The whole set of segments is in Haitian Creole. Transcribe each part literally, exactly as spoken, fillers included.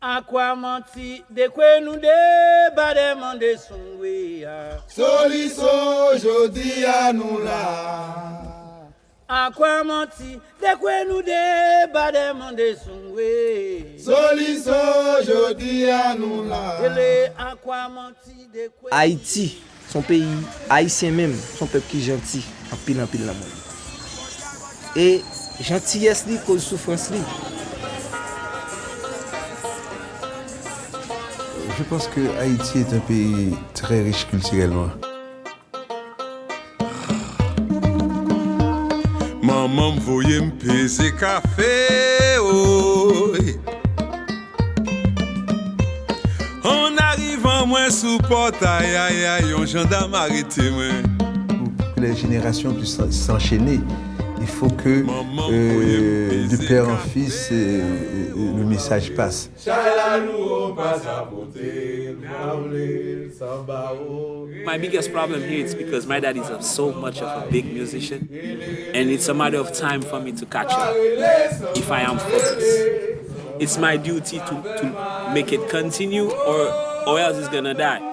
Akwa manti, dekwe nou deba de mande songwe a. Soliso, jodi a nou la. Akwa manti, dekwe nou deba de mande songwe. Soliso, jodi a nou la. Ele akwa manti, dekwe. Ayiti, se yon peyi ayisyen menm, se yon pèp ki janti, anpil, anpil nan mond. E jantiyès li koz soufrans li. Je pense que Haïti est un pays très riche culturellement. Manman m voye m peze kafe, oy. An arivan mwen sou pòtay, ay, ay, yon jandam arete mwen. Pour que les générations puissent s'enchaîner, il faut que, euh, de père en fils, euh, euh, le message passe. Chay la nou pa sa pote, nou pa vle sanba o. My biggest problem here is because my dad is a, so much of a big musician, and it's a matter of time for me to catch up if I am focused. It's my duty to, to make it continue, or, or else it's gonna die.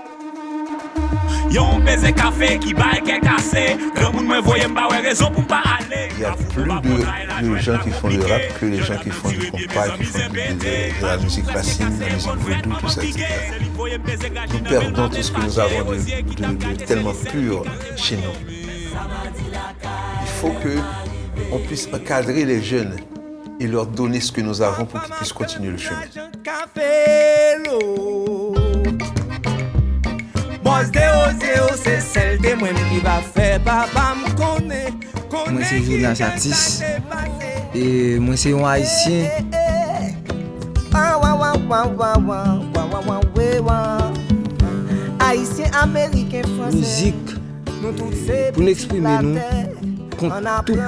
Yon peze kafe ki bay kè kase. Granmoun mwen voye m pa wè rezon pou m pa ale. Il y a plus de, de gens qui font le rap que les gens qui font du compas, qui font du, de, de, de la musique racine, la musique vaudou, tout ça, et cetera. Nous perdons tout ce que nous avons de, de, de tellement pur chez nous. Il faut que on puisse encadrer les jeunes et leur donner ce que nous avons pour qu'ils puissent continuer le chemin. Bòs de oze yo se sèl temwen m ki va fè papa m konnen. Mwen se Jonas Atis, e mwen se yon Ayisyen. Ayisyen, Ameriken, Fransè. Mizik pou n eksprime nou kont tout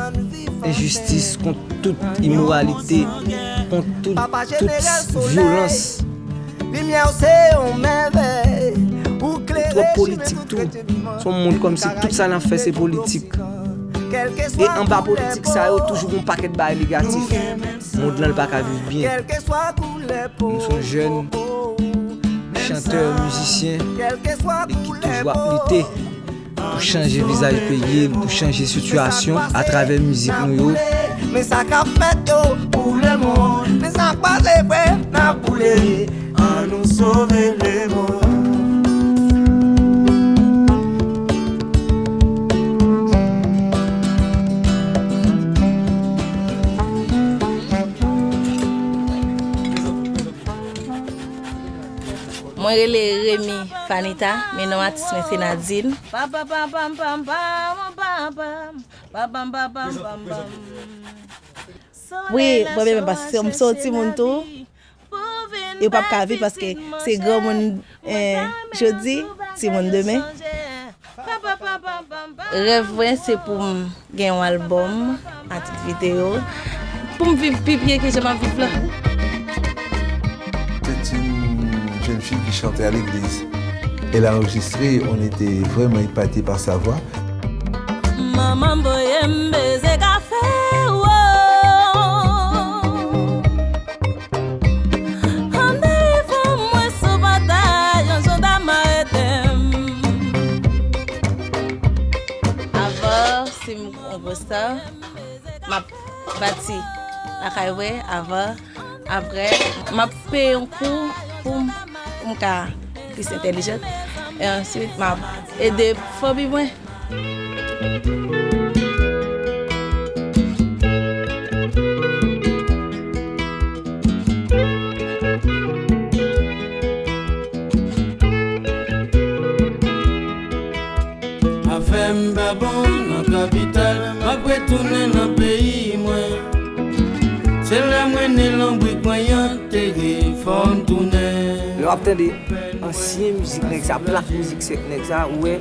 enjistis, kont tout imoralite, kont tout, tout vyolans. Li twòp politik tou. Se yon mond kòmsi tout sa n ap fè se politik. E anba politik sa yo, toujou gon pakèt bagay negatif. Mond lan, li pa ka viv byen. Nou se yon jèn chantè, mizisyen, e ki toujou ap lite pou chanje vizaj peyi l, pou chanje sitiyasyon atravè mizik nou yo. Men sa k ap fèt yo pou lemonn, men sa k pase vre n ap boule, ann nou sove lemonn. Mwen rele Remy Fanita, men non atis mwen se Nadine. Wi, mwen menm paske m se yon timoun tou. E w p ap ka viv paske se granmoun, eh, jodi, timoun demen. Rèv mwen se pou m gen yon albòm a tit videyo, pou m viv pi byen ke jan m ap viv la. C'est une jeune fille qui chantait à l'église. Elle a enregistré, on était vraiment épatés par sa voix. Manman m voye m beze kafe, wo. An derive mwen sou batay, yon jandam arete m. Avan, si m yon gwo star, m ap pati lakay mwen avan. Apre, m ap peye yon kou pou m, pou m ka plis entèlijan. E answit, m ap ede fanmi mwen. Afè m pa bon nan kapital, m ap retounen nan peyi mwen. Se la mwen ne lonbrik mwen antere, fò m tounen. Lè w ap tande ansyen mizik nèg sa, plak mizik nèg sa, ou wè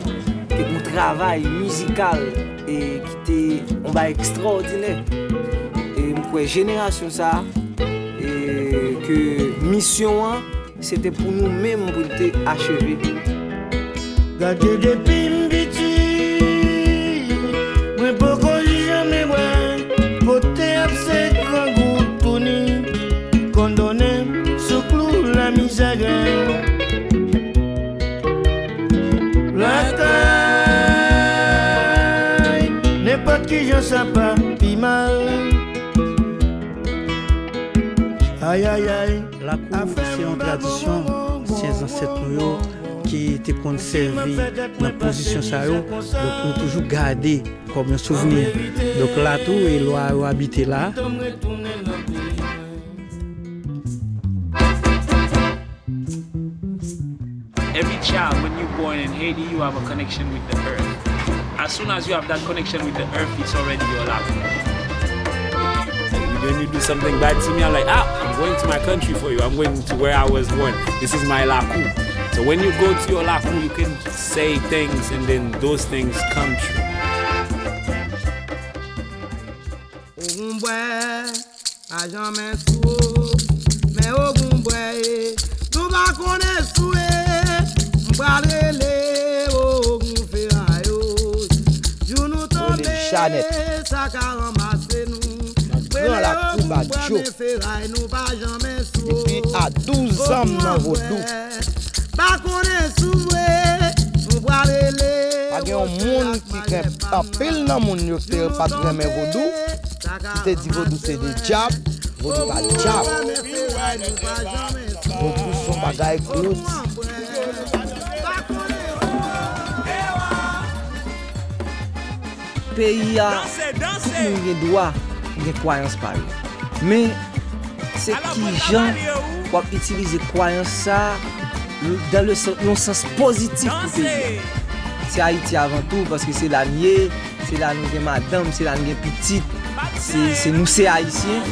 te gon travay mizikal e ki te yon bagay ekstraòdinè. E m kwè jenerasyon sa, e ke misyon an, se te pou nou menm pou l te acheve. Gade depi m piti, mwen poko janmen wè kote ap se grangou touni, konn donnen sou klou Jan sa pa pi mal. Ayayay. Lakou se yon tradisyon ansyen zansèt nou yo ki te konn sèvi nan pozisyon sa yo. Donk, nou toujou gade kòm yon souvni. Donk, la tou, e lwa yo abite la. Every child, when you born in Haiti, you have a connection with the earth. As soon as you have that connection with the earth, it's already your lakou. When you do something bad to me, I'm like, ah, I'm going to my country for you. I'm going to where I was born. This is my lakou. So when you go to your lakou, you can say things, and then those things come true. Ogunbwè, pa janmen sou ou, men Ogunbwè, nou pa konnen sou e, m pral rele Ogun Ferayo. Jou nou tonbe, sa ka ranmase nou. Nan gran lakou Badjo. Depi a douz an m nan vodou. Pa konnen sou vre, nou pral rele. Pa gen yon moun ki gen anpil nan moun yo ki te pa t renmen vodou, ki te di vodou se de dyab, vodou pa dyab. Vodou se yon bagay gloti. Peyi a, tout moun gen dwa gen kwayans pa yo. Men, se kijan w ap itilize kwayans sa a dan le sans, yon sans pozitif pou peyi a. Se Ayiti avan tou, paske se la n ye, se la nou gen madanm, se la n gen pitit, se, se nou se Ayisyen.